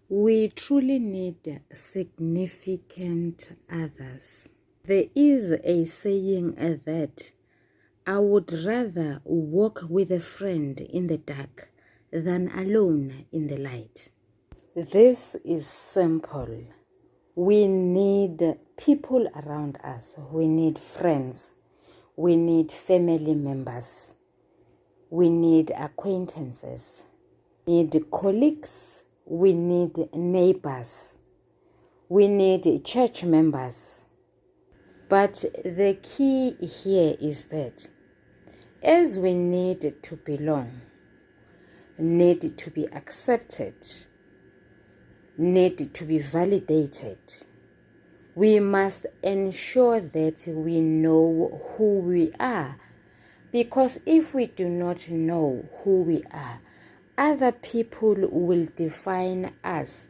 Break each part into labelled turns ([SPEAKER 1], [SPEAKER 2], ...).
[SPEAKER 1] We truly need significant others. There is a saying that I would rather walk with a friend in the dark than alone in the light. This is simple. We need people around us. We need friends. We need family members. We need acquaintances. We need colleagues. We need neighbors. We need church members. But the key here is that as we need to belong, need to be accepted, need to be validated, we must ensure that we know who we are. Because if we do not know who we are, other people will define us.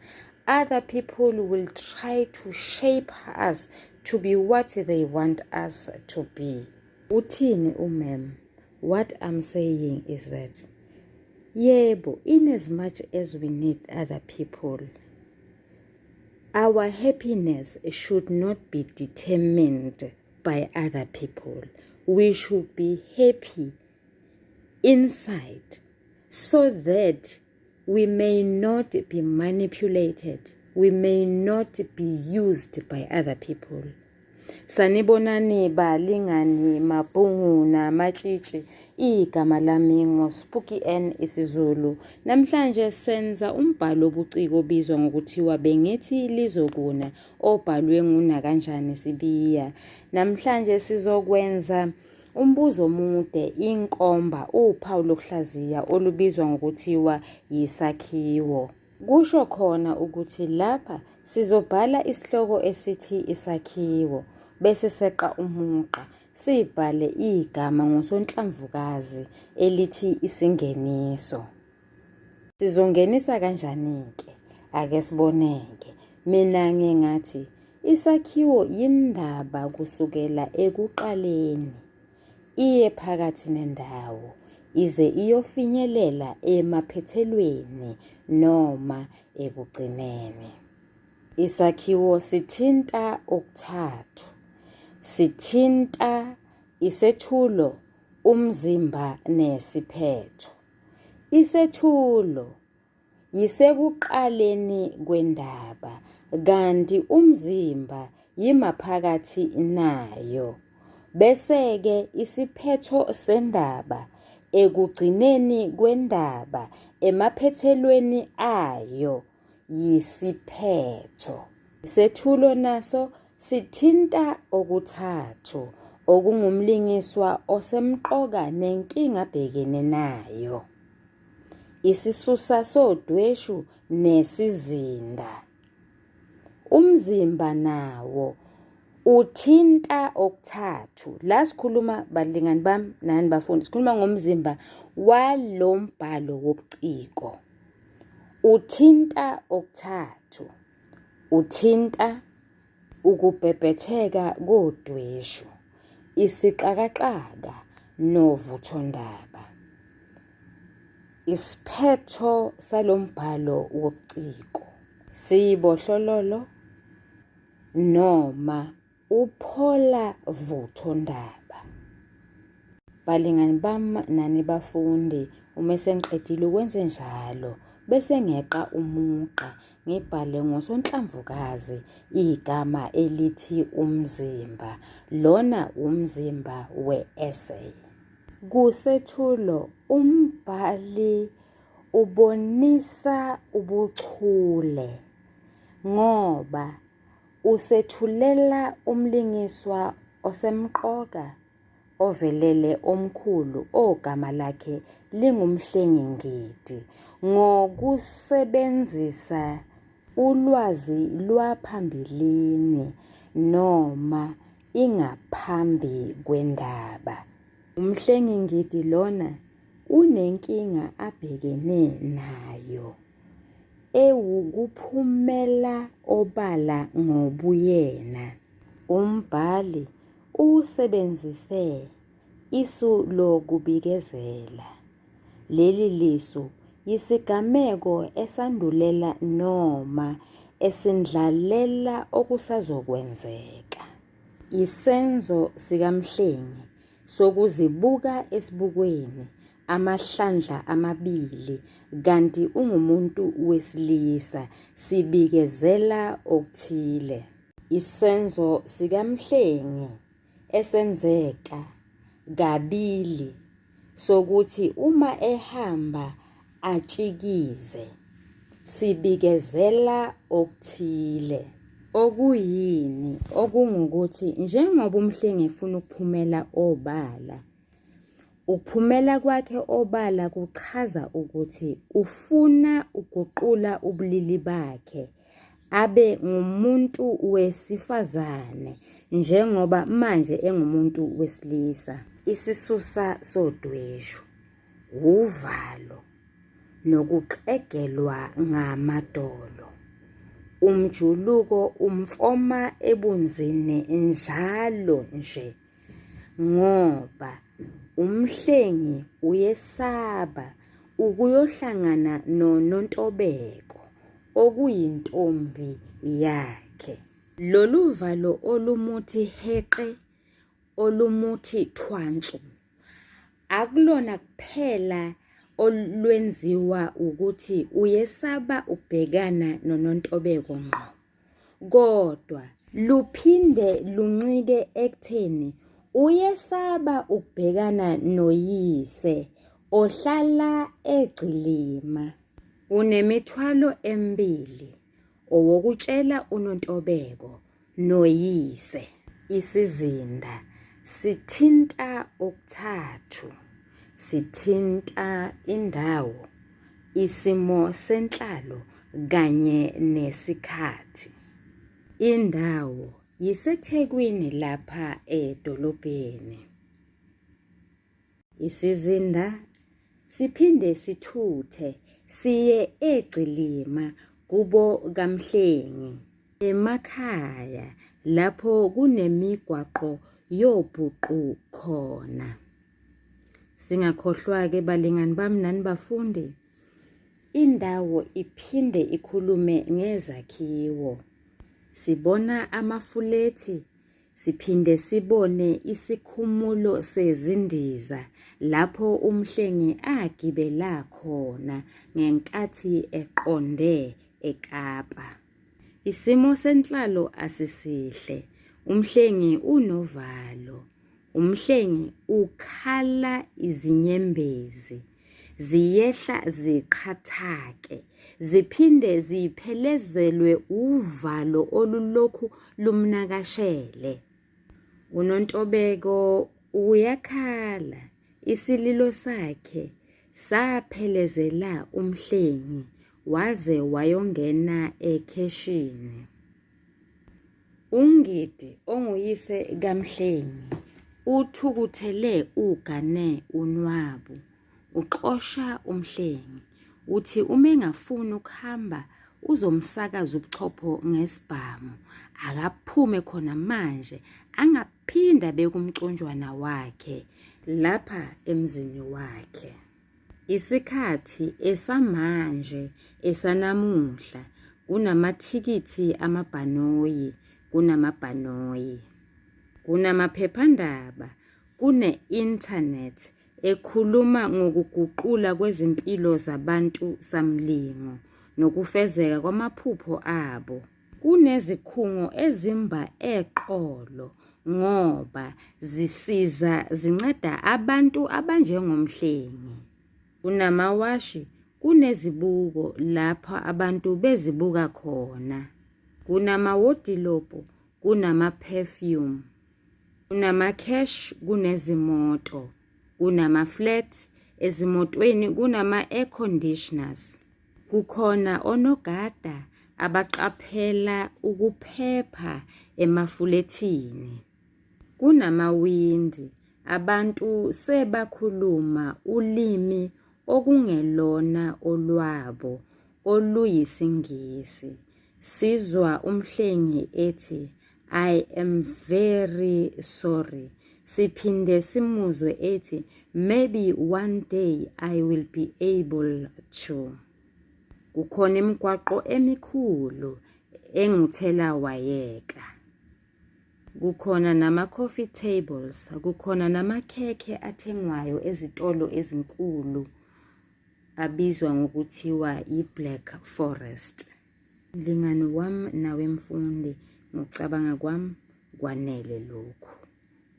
[SPEAKER 1] Other people will try to shape us to be what they want us to be. Uthini umem? What I'm saying is that, yebo, in as much as we need other people, our happiness should not be determined by other people. We should be happy inside so that we may not be manipulated, we may not be used by other people. Sanibonani balingani, mabhungu namatshitshi. Igama lami nguSpooky N isiZulu. Namhlanje senza umbhalo obuciko obizwa ngokuthiwa Bengithi Lizokuna, obhalwe nguNakanjani Sibiya. Namhlanje sizokwenza umbuzo omude, inkomba, uphawu lokuhlaziya olubizwa ngokuthiwa yisakhiwo. Kusho khona ukuthi lapha sizobhala isihloko esithi isakhiwo, bese seqa umugqa, sibhale igama ngosonhlamvukazi elithi isingeniso. Sizongenisa kanjani-ke? Ake siboneke. Mina ngingathi isakhiwo yindaba kusukela ekuqaleni iye phakathi nendawo ize iyofinyelela emaphethelweni noma ekugcineni. Isakhiwo sithinta okuthathu. Sithinta isethulo, umzimba nesiphetho. Isethulo yisekuqaleni kwendaba kanti umzimba yimaphakathi nayo. Bese-ke isiphetho sendaba ekugcineni kwendaba emaphethelweni ayo yisiphetho. Isethulo naso sithinta okuthathu okungumlingiswa osemqoka nenkinga abhekene nayo. Isisusa sodweshu nesizinda. Umzimba nawo uthinta okuthathu. La sikhuluma, balingani bami nani bafundi, sikhuluma ngomzimba walo mbhalo wobuciko. Uthinta okuthathu. Uthinta ukubhebhetheka kodweshu, isixakaxaka novuthondaba. Isiphetho salo mbhalo wobuciko siyibohlololo noma uphola vuthondaba. Balingani bami nani bafundi, uma sengiqedile ukwenze njalo bese ngeqa umugqa ngibhale ngosonhlamvukazi igama elithi umzimba. Lona umzimba we-essay. Kusethulo umbhali ubonisa ubuchule ngoba usethulela umlingiswa osemqoka ovelele omkhulu ogama lakhe linguMhlengi Ngidi ngokusebenzisa ulwazi lwaphambilini noma ingaphambi kwendaba. UMhlengi Ngidi lona unenkinga abhekene nayo ewukuphumela obala ngobuyena. Umbhali usebenzise isu lokubikezela. Leli lisu yisigameko esandulela noma esindlalela okusazokwenzeka. Isenzo sikaMhlengi sokuzibuka esibukweni amahlandla amabili kanti ungumuntu wesilisa sibikezela okuthile. Isenzo sikaMhlengi esenzeka kabili sokuthi uma ehamba atshikize sibikezela okuthile. Okuyini? Okungukuthi njengoba uMhlengi efuna ukuphumela obala, ukuphumela kwakhe obala kuchaza ukuthi ufuna uguqula ubulili bakhe abe ngumuntu wesifazane njengoba manje engumuntu wesilisa. Isisusa sodweshu wuvalo nokuxegelwa ngamadolo. Umjuluko umfoma ebunzini njalo nje ngoba uMhlengi uyesaba ukuyohlangana noNontobeko okuyintombi yakhe. Lolu valo olumuthi heqe olumuthi thwansu akulona kuphela olwenziwa ukuthi uyesaba ukubhekana noNontobeko ngqo. Kodwa luphinde luncike ekutheni uyesaba ukubhekana noyise ohlala egcilima. Unemithwalo emibili, owokutshela uNontobeko noyise. Isizinda sithinta okuthathu, sithinta indawo, isimo senhlalo kanye nesikhathi. Indawo yiseThekwini lapha edolobheni. Isizinda siphinde sithuthe siye eGcilima kubo kaMhlengi. Emakhaya lapho kunemigwaqo yobhuqu khona. Singakhohlwa-ke balingani bami nani bafundi, indawo iphinde ikhulume ngezakhiwo. Sibona amafulethi, siphinde sibone isikhumulo sezindiza lapho uMhlengi agibela khona ngenkathi eqonde eKapa. Isimo senhlalo asisihle, uMhlengi unovalo. Umhlengi ukhala izinyembezi ziyehla ziqhathake ziphinde ziphelezelwe uvalo olulokhu lumnakashele. UNontobeko uyakhala, isililo sakhe saphelezela uMhlengi waze wayongena ekheshini. UNgidi onguyise kaMhlengi uthukuthele ugane unwabu, uxosha uMhlengi. Uthi uma engafuni ukuhamba uzomsakaza ubuchopho ngesibhamu, akaphume khona manje angaphinde abeke umconjwana wakhe lapha emzini wakhe. Isikhathi esamanje esanamuhla kunamathikithi amabhanoyi, kunamabhanoyi, kunamaphephandaba, kune-internet ekhuluma ngokuguqula kwezimpilo zabantu samlingo nokufezeka kwamaphupho abo. Kunezikhungo ezimba eqolo ngoba zisiza zinceda abantu abanjengoMhlengi. Kunamawashi, kunezibuko lapho abantu bezibuka khona. Kunamawodilobhu, kunama-perfume. Kunama-cash, kunezimoto. Kunama-flat, ezimotweni kunama-air conditioners. Kukhona onogada abaqaphela ukuphepha emafulethini. Kunamawindi, abantu sebakhuluma ulimi okungelona olwabo oluyisiNgisi. Sizwa uMhlengi ethi, I am very sorry. Siphinde simuzwe ethi maybe one day I will be able to. Kukhona imigwaqo emikhulu enguthela wayeka. Kukhona nama-coffee tables, kukhona namakhekhe athengwayo ezitolo ezinkulu abizwa ngokuthiwa yi-Black Forest. Mlingani wami nawe mfundi, ngokucabanga kwami kwanele lokhu.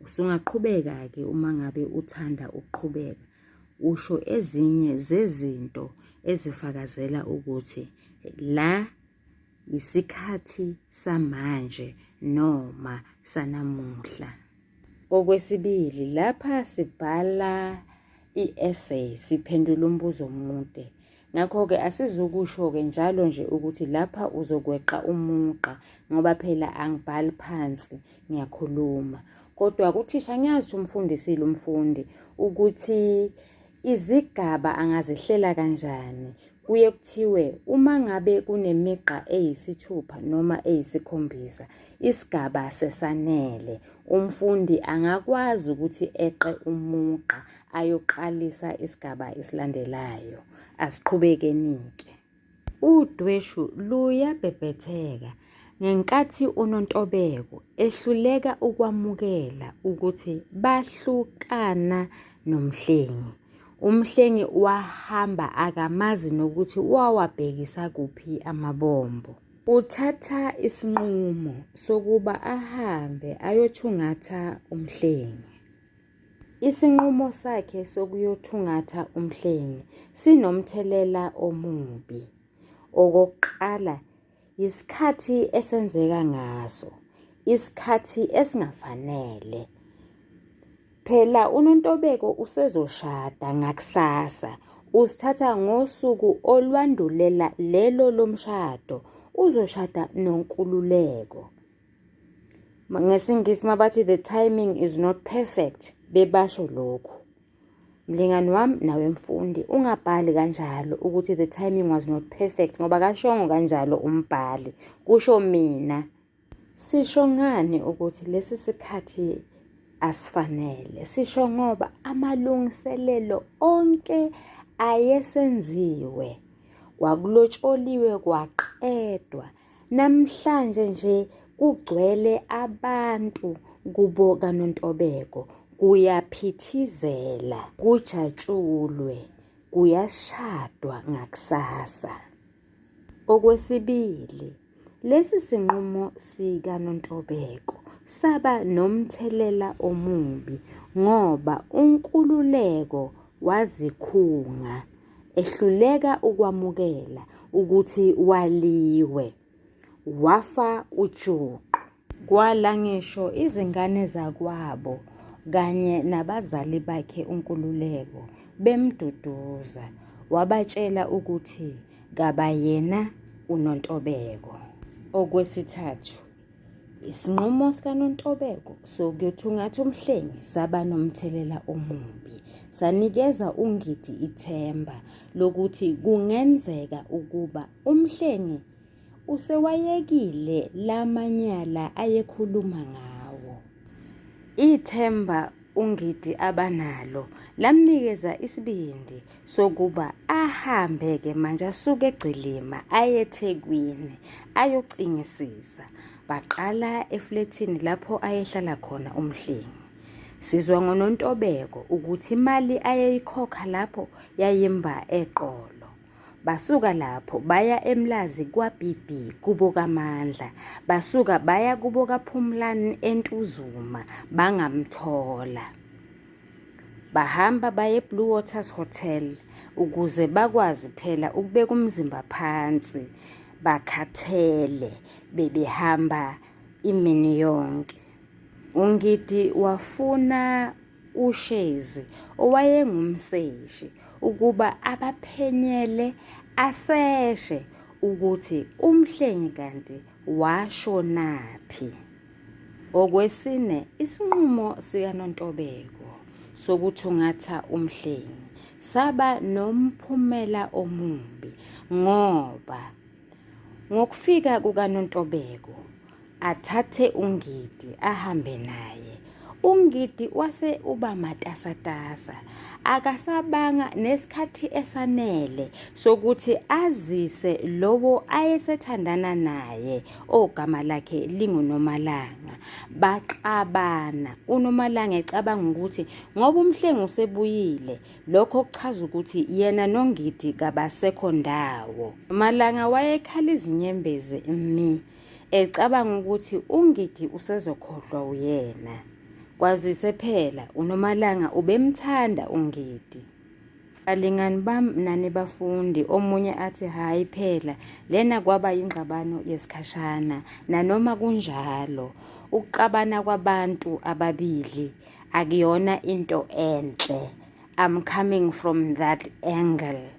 [SPEAKER 1] Usungaqhubeka-ke uma ngabe uthanda ukuqhubeka usho ezinye zezinto ezifakazela ukuthi la yisikhathi samanje noma sanamuhla. Okwesibili, lapha sibhala i-essay siphendula umbuzo omude. Ngakho-ke asizukusho-ke njalo nje ukuthi lapha uzokweqa umugqa ngoba phela angibhali phansi ngiyakhuluma. Kodwa kuthisha ngiyazi umfundisile umfundi ukuthi izigaba angazihlela kanjani. Kuye kuthiwe uma ngabe kunemigqa eyisithupha noma eyisikhombisa isigaba sesanele. Umfundi angakwazi ukuthi eqe umugqa ayoqalisa isigaba esilandelayo. Asiqhubekenike. Udweshu luyabhebhetheka ngenkathi uNontobeko ehluleka ukwamukela ukuthi bahlukana noMhlengi. UMhlengi wahamba akamazi nokuthi wawabhekisa kuphi amabombo. Uthatha isinqumo sokuba ahambe ayothungatha uMhlengi. Isinqumo sakhe sokuyothungatha uMhlengi sinomthelela omubi. Okokuqala, yisikhathi esenzeka ngaso, isikhathi esingafanele. Phela uNontobeko usezoshada ngakusasa, usithatha ngosuku olwandulela lelo lomshado, uzoshada noNkululeko. NgesiNgisi mabathi the timing is not perfect bebasho lokhu. Mlingani wami nawe mfundi ungabhali kanjalo ukuthi the timing was not perfect ngoba kashongo kanjalo umbhali kusho mina. Sisho ngani ukuthi lesi sikhathi asifanele? Sisho ngoba amalungiselelo onke ayesenziwe kwakulotsholiwe kwaqedwa. Namhlanje nje kugcwele abantu kubo kaNontobeko kuyaphithizela, kujatshulwe, kuyashadwa ngakusasa. Okwesibili, lesi sinqumo sikaNontobeko saba nomthelela omubi ngoba uNkululeko wazikhunga ehluleka ukwamukela ukuthi waliwe, wafa ujuqu. Kwala ngisho izingane zakwabo kanye nabazali bakhe uNkululeko bemduduza, wabatshela ukuthi kabayena uNontobeko. Okwesithathu, Isinqumo sikaNontobeko sokuyothungatha uMhlengi saba nomthelela omubi. Sanikeza uNgidi ithemba lokuthi kungenzeka ukuba uMhlengi usewayekile la manyala ayekhuluma ngawo. Ithemba uNgidi abanalo lamnikeza isibindi sokuba ahambe-ke manje asuke eGcilima aye eThekwini ayocingisisa. Baqala eflethini lapho ayehlala khona uMhlengi. Sizwa ngoNontobeko ukuthi imali ayeyikhokha lapho yayimba eqolo. Basuka lapho baya eMlazi kwa-BB kubo kaMandla. Basuka baya kubo kaPhumlani eNtuzuma bangamthola. Bahamba baye eBlue Waters Hotel ukuze bakwazi phela ukubeka umzimba phansi bakhathele bebehamba imini yonke. UNgidi wafuna uShezi owayengumseshi ukuba abaphenyele aseshe ukuthi uMhlengi kanti washonaphi. Okwesine, isinqumo sikaNontobeko sokuthungatha uMhlengi saba nomphumela omubi ngoba ngokufika kukaNontobeko athathe uNgidi ahambe naye, UNgidi wase uba matasatasa, akasabanga nesikhathi esanele sokuthi azise lowo ayesethandana naye ogama lakhe linguNomalanga. Baxabana, uNomalanga ecabanga ukuthi ngoba uMhlengi usebuyile, lokho kuchaza ukuthi yena noNgidi kabasekho ndawo. Nomalanga wayekhala izinyembezi mi ecabanga ukuthi uNgidi usezokhohlwa uyena. Kwazise phela uNomalanga ubemthanda uNgidi. Balingani bam nani bafundi, omunye athi hhayi phela lena kwaba yingxabano yesikhashana. Nanoma kunjalo, ukuxabana kwabantu ababili akuyona into enhle. I'm coming from that angle.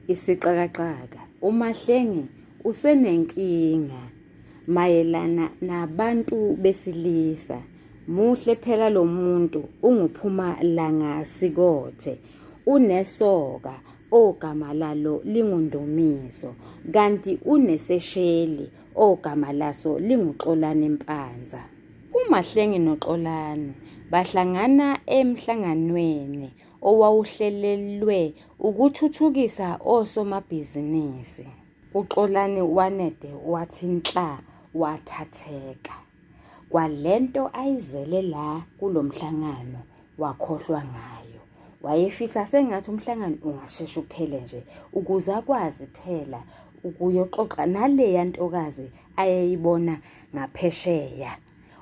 [SPEAKER 1] Isixakaxaka, uMahlengi usenenkinga mayelana nabantu besilisa. Muhle phela lo muntu unguphuma langa sikothe. Unesoka ogama lalo linguNdumiso kanti unesesheli ogama laso linguXolani Mpanza. UMahlengi noXolani bahlangana emhlanganweni owawuhlelelwe ukuthuthukisa osomabhizinisi. UXolani wanede wathi nhla wathatheka. Kwalento ayizele la kulo mhlangano wakhohlwa ngayo. Wayefisa sengathi umhlangano ungasheshe uphele nje ukuze akwazi phela ukuyoxoxa naleya ntokazi ayeyibona ngaphesheya.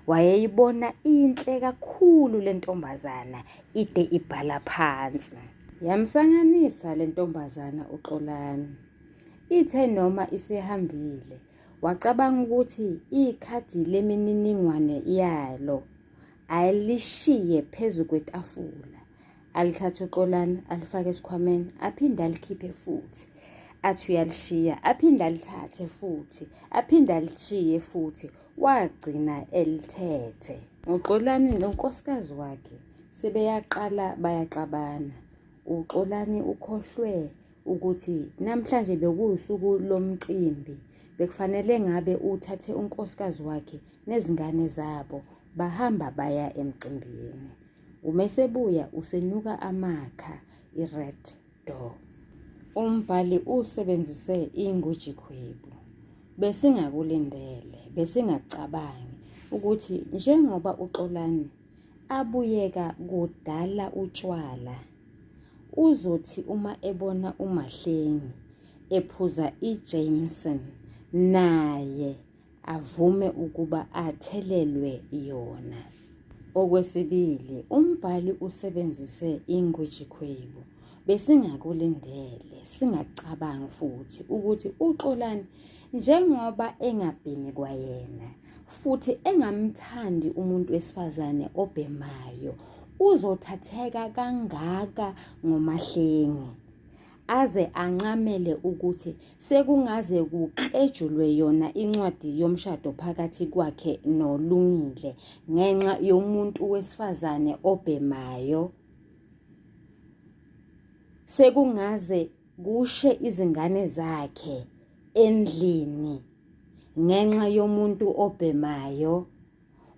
[SPEAKER 1] Wayeyibona inhle kakhulu le ntombazana ide ibhala phansi. Yamsanganisa le ntombazana uXolani. Ithe noma isihambile, wacabanga ukuthi ikhadi lemininingwane yalo alishiye phezu kwetafula. Alithathe uXolani alifake esikhwameni aphinde alikhiphe futhi. Athi uyalishiya aphinde alithathe futhi aphinde alishiye futhi wagcina elithethe. UXolani nonkosikazi wakhe sebeyaqala bayaxabana. UXolani ukhohlwe ukuthi namhlanje bekuwusuku lomcimbi, bekufanele ngabe uthathe unkosikazi wakhe nezingane zabo bahamba baya emcimbini. Uma esebuya usenuka amakha i-red door. Umbhali usebenzise ingujikhwebu. Besingakulindele, besingacabangi ukuthi njengoba uXolani abuyeka kudala utshwala, uzothi uma ebona uMahlengi ephuza iJameson naye avume ukuba athelelwe yona. Okwesibili, umbhali usebenzise ingwijikhwebu. Besingakulindele, singacabangi futhi ukuthi uXolani njengoba engabhemi kwayena futhi engamthandi umuntu wesifazane obhemayo, uzothatheka kangaka ngoMahlengi. Aze ancamele ukuthi sekungaze kuklejulwe yona incwadi yomshado phakathi kwakhe noLungile ngenxa yomuntu wesifazane obhemayo. Sekungaze kushe izingane zakhe endlini ngenxa yomuntu obhemayo.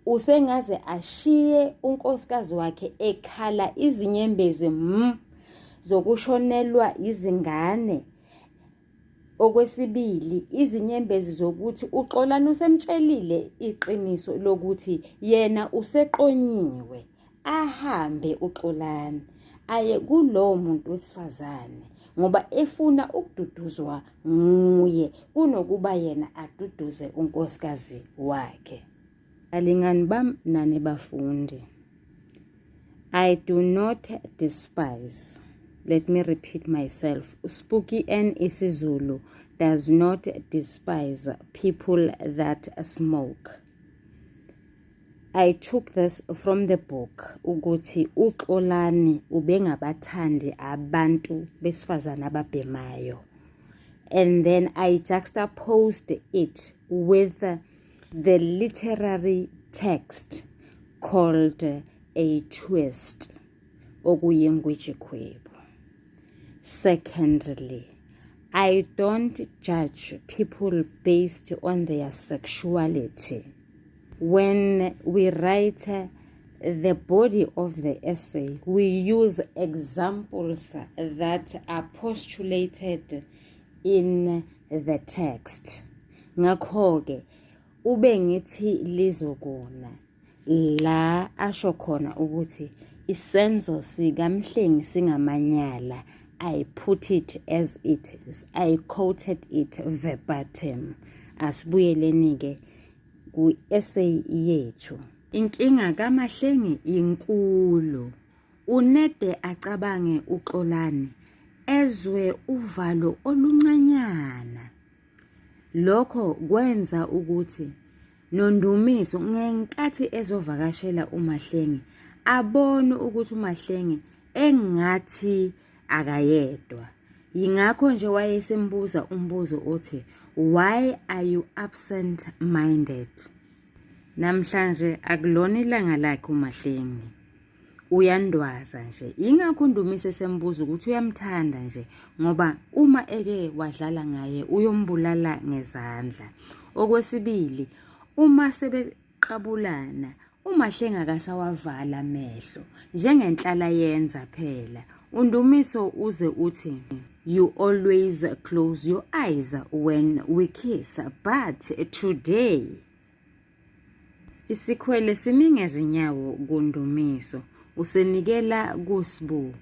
[SPEAKER 1] Usengaze ashiye unkosikazi wakhe ekhala izinyembezi m zokushonelwa izingane. Okwesibili, izinyembezi zokuthi uXolani usemtshelile iqiniso lokuthi yena useqonyiwe. Ahambe uXolani aye kulowo muntu wesifazane ngoba efuna ukududuzwa nguye kunokuba yena aduduze unkosikazi wakhe. Balingani bam nani bafundi. I do not despise. Let me repeat myself. Spooky N isiZulu does not despise people that smoke. I took this from the book ukuthi uXolani ubengabathandi abantu besifazane ababhemayo. And then I juxtaposed it with the literary text called A Twist, okuyingwijikhwebu. Secondly, I don't judge people based on their sexuality. When we write the body of the essay, we use examples that are postulated in the text. Ngakho-ke ube ngithi lizokuna la asho khona ukuthi isenzo sikaMhlengi singamanyala. I put it as it is. I quoted it verbatim. Asibuyeleni-ke ku-essay yethu. Inkinga kaMahlengi inkulu. Unede acabange uXolani ezwe uvalo oluncanyana. Lokho kwenza ukuthi noNdumiso ngenkathi ezovakashela uMahlengi abone ukuthi uMahlengi engathi akayedwa. Yingakho nje wayesembuza umbuzo othi why are you absent minded? Namhlanje akulona ilanga lakhe uMahlengi. Uyandwaza nje. Yingakho uNdumiso esembuza ukuthi uyamthanda nje ngoba uma eke wadlala ngaye uyombulala ngezandla. Okwesibili, uma sebeqabulana uMahlengi akasawavala amehlo njengenhlala yenza phela. UNdumiso uze uthi you always close your eyes when we kiss but today Isikhwele simi ngezinyawo kuNdumiso, usenikela kuSbu.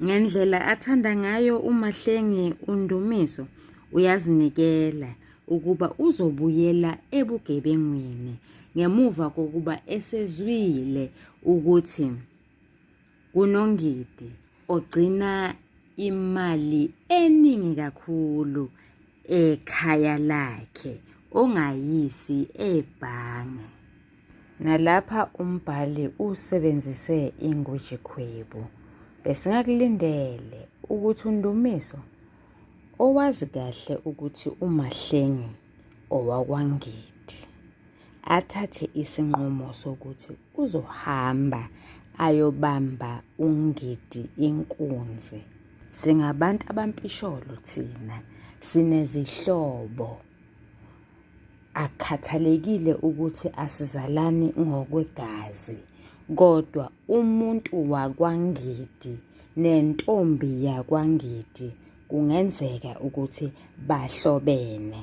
[SPEAKER 1] Ngendlela athanda ngayo uMahlengi uNdumiso uyazinikela ukuba uzobuyela ebugebengwini ngemuva kokuba esezwile ukuthi kunoNgidi ogcina imali eningi kakhulu ekhaya lakhe ongayisi ebhange. Nalapha umbhali usebenzise ingwijikhwebu. Besingakulindele ukuthi uNdumiso owazi kahle ukuthi uMahlengi owakwaNgidi athathe isinqumo sokuthi uzohamba ayobamba uNgidi inkunzi. Singabantu abampisholo thina, sinezihlobo. Akukhathalekile ukuthi asizalani ngokwegazi, kodwa umuntu wakwaNgidi nentombi yakwaNgidi kungenzeka ukuthi bahlobene.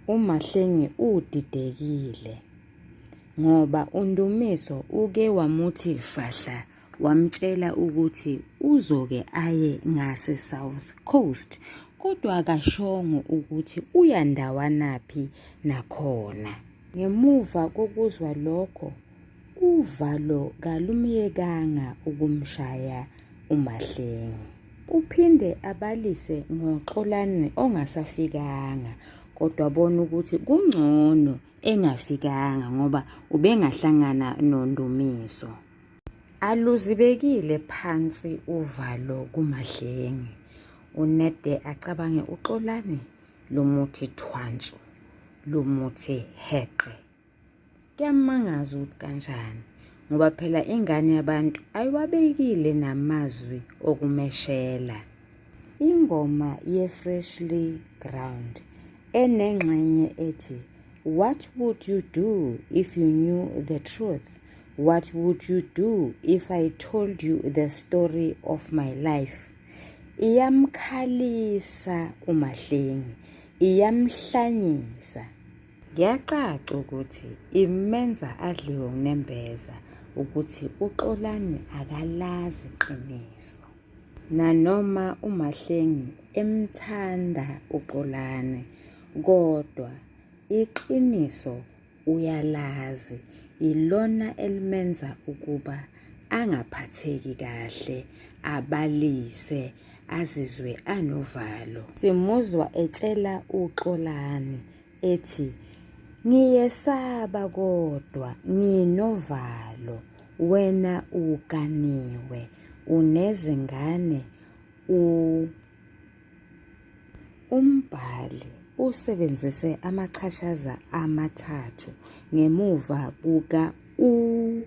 [SPEAKER 1] UMahlengi udidekile ngoba uNdumiso uke wamuthi fahla wamtshela ukuthi uzoke aye ngase-South Coast kodwa akashongo ukuthi uya ndawanaphi nakhona. Ngemuva kokuzwa lokho, uvalo kalumyekanga ukumshaya uMahlengi. Uphinde abalise ngoXolani ongasafikanga kodwa bona ukuthi kungcono engafikanga ngoba ubengahlangana noNdumiso. Aluzibekile phansi uvalo kuMahlengi. Unede acabange uXolani lumuthi thwansu, lumuthi heqe. Kuyamangaza ukuthi kanjani ngoba phela ingane yabantu ayiwabekile namazwi okumeshela. Ingoma ye-Freshly Ground enengxenye ethi What would you do if you knew the truth? What would you do if I told you the story of my life? Iyamkhalisa uMahlengi, iyamhlanyisa. Kuyacaca ukuthi imenza adliwe unembeza ukuthi uXolani akalazi iqiniso. Nanoma uMahlengi emthanda uXolani kodwa iqiniso uyalazi, ilona elimenza ukuba angaphatheki kahle, abalise, azizwe anovalo. Simuzwa etshela uXolani ethi, Ngiyesaba kodwa nginovalo, wena uganiwe, unezingane u. Umbhali usebenzise amachashaza amathathu ngemuva kuka u.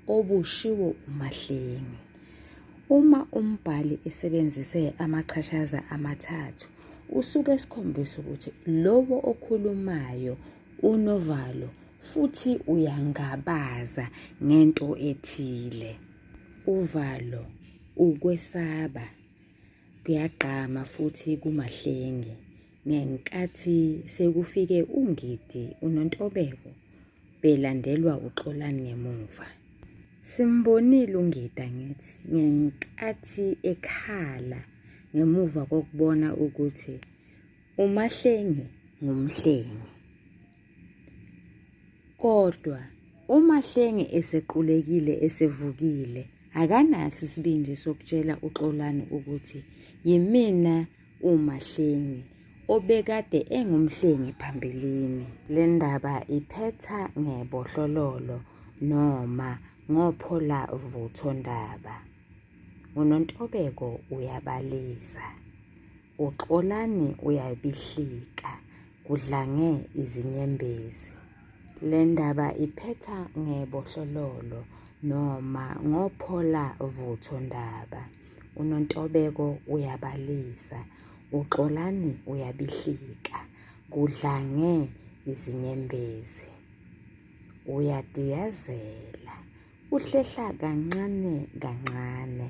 [SPEAKER 1] Obushiwo uMahlengi. Uma umbhali esebenzise amachashaza amathathu usuke esikhombisa ukuthi lowo okhulumayo unovalo, futhi uyangabaza ngento ethile. Uvalo, ukwesaba kuyagqama futhi kuMahlengi ngenkathi sekufike uNgidi uNontobeko belandelwa uXolani ngemuva. Simbonile uNgidi angithi ngenkathi ekhala ngemuva kokubona ukuthi uMahlengi ngumhlengi. Kodwa uMahlengi esequlekile esevukile akanaso isibindi sokutshela uXolani ukuthi yimina uMahlengi obekade engumhlengi phambilini. Le ndaba iphetha ngebohlololo noma ngophola vuthondaba. UNontobeko uyabalisa. UXolani uyabihlika, kudlange izinyembezi. Le ndaba iphetha ngebohlololo noma ngophola vuthondaba. UNontobeko uyabalisa, uXolani uyabihlika, kudlange izinyembezi. Uyadiyazela, uhlehla kancane kancane,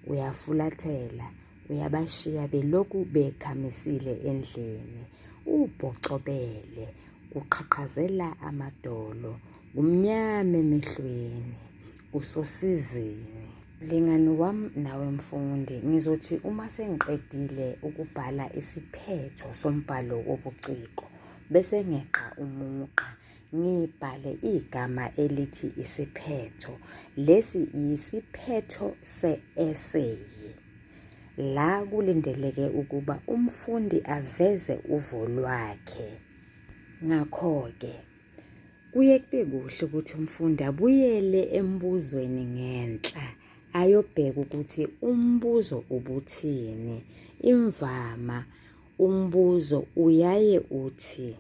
[SPEAKER 1] uyafulathela, uyabashiya belokhu bekhamisile endlini. Ubhocobele, kuqhaqhazela amadolo, kumnyama emehlweni, usosizini. Mlingani wami nawe mfundi, ngizothi uma sengiqedile ukubhala isiphetho sombhalo wobuciko, bese ngeqa umugqa ngibhale igama elithi isiphetho. Lesi yisiphetho se-eseyi. La kulindeleke ukuba umfundi aveze uvo lwakhe. Ngakho-ke, kuye kube kuhle ukuthi umfundi abuyele embuzweni ngenhla ayobheka ukuthi umbuzo ubuthini. Imvama umbuzo uyaye uthi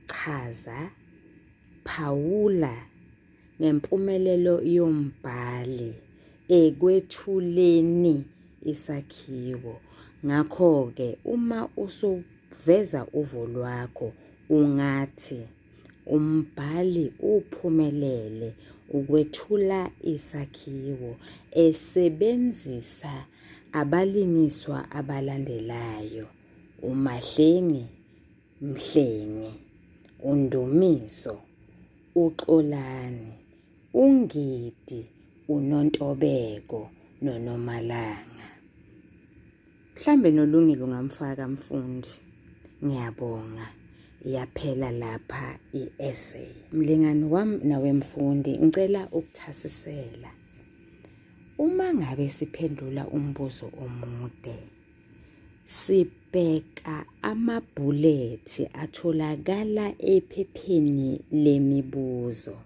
[SPEAKER 1] Chaza, phawula ngempumelelo yombhali ekwethuleni isakhiwo. Ngakho-ke uma usuveza uvo lwakho ungathi umbhali uphumelele ukwethula isakhiwo esebenzisa abalingiswa abalandelayo. uMahlengi Mhlengi, uNdumiso, uXolani, uNgidi, uNontobeko noNomalanga. Mhlambe noLungile ungamfaka mfundi. Ngiyabonga. Iyaphela lapha i-essay. Mlingani wami nawe mfundi, ngicela ukuthasisela. Uma ngabe siphendula umbuzo omude, Sibheka amabhulethi atholakala ephepheni lemibuzo.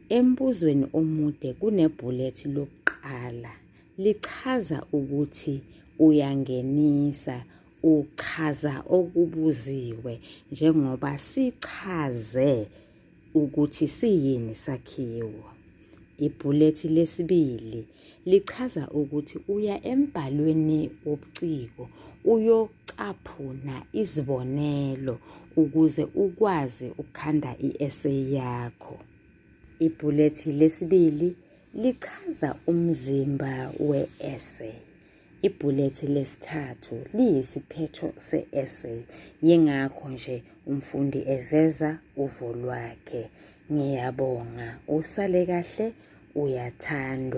[SPEAKER 1] Embuzweni omude kunebhulethi lokuqala lichaza ukuthi uyangenisa, uchaza okubuziwe njengoba sichaze ukuthi siyini isakhiwo. Ibhulethi lesibili lichaza ukuthi uya embhalweni wobuciko uyocaphuna izibonelo ukuze ukwazi ukukhanda i-essay yakho. Ibhulethi lesibili lichaza umzimba we-essay. Ibhulethi lesithathu liyisiphetho se-essay, yingakho nje umfundi eveza uvo lwakhe. Ngiyabonga, usale kahle, uyathandwa.